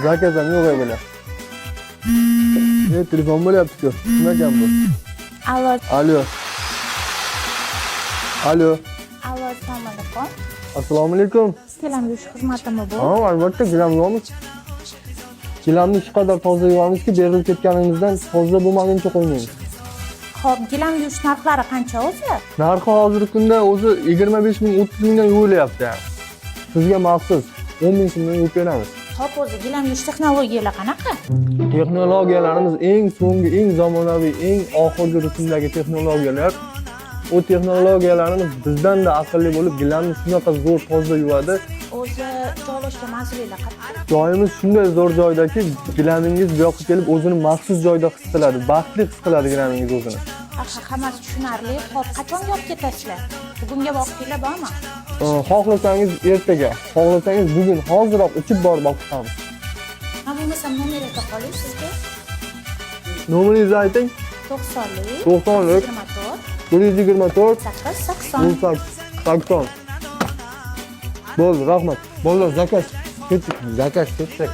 Заказ ham yo'q bular. E, telefon bo'lyapti-ku. Kim ekan bu? Allo. Alo. Alo. Allo, assalomu alaykum. Assalomu alaykum. Gilam yuvish xizmatimi bu? Ha, albatta gilam yuvamiz. Gilamni shu qadar toza yuvamizki, berilib ketganimizdan toza bo'lmaguncha qo'ymaymiz. Xo'p, gilam yuvish narxlari qancha o'zi? Narxi hozirgi kunda o'zi 25 ming, 30 mingdan yuvilyapti yani. Sizga maxsus 10 ming so'mdan yuvib beramiz. Xo'p, o'zi gilam yuvish texnologiyalari qanaqa? Texnologiyalarimiz eng so'nggi, eng zamonaviy, eng oxirgi rusumdagi texnologiyalar. U texnologiyalarimiz bizdan-da aqlli bo'lib, gilamni shunaqa zo'r toza yuvadi. O'zi joylashgan manzilinglar qayerda? Joyimiz shunday zo'r joydaki, gilamingiz bu yoqqa kelib o'zini maxsus joyda his qiladi, baxtli his qiladi gilamingiz o'zini. Aha, hammasi tushunarli. Xo'p, qachonga olib ketasizlar? Bugunga vaqtinglar bormi? Xohlasangiz ertaga, xohlasangiz bugun hoziroq uchib borib olib chiqamiz. Ha, bo'lmasam nomer ayta qolay sizga. Nomeringizni ayting. 90lik 90lik 24 124 8 80. 18 80. Bo'ldi, rahmat. Bolalar, заказ. Ketdik, заказ ketdik.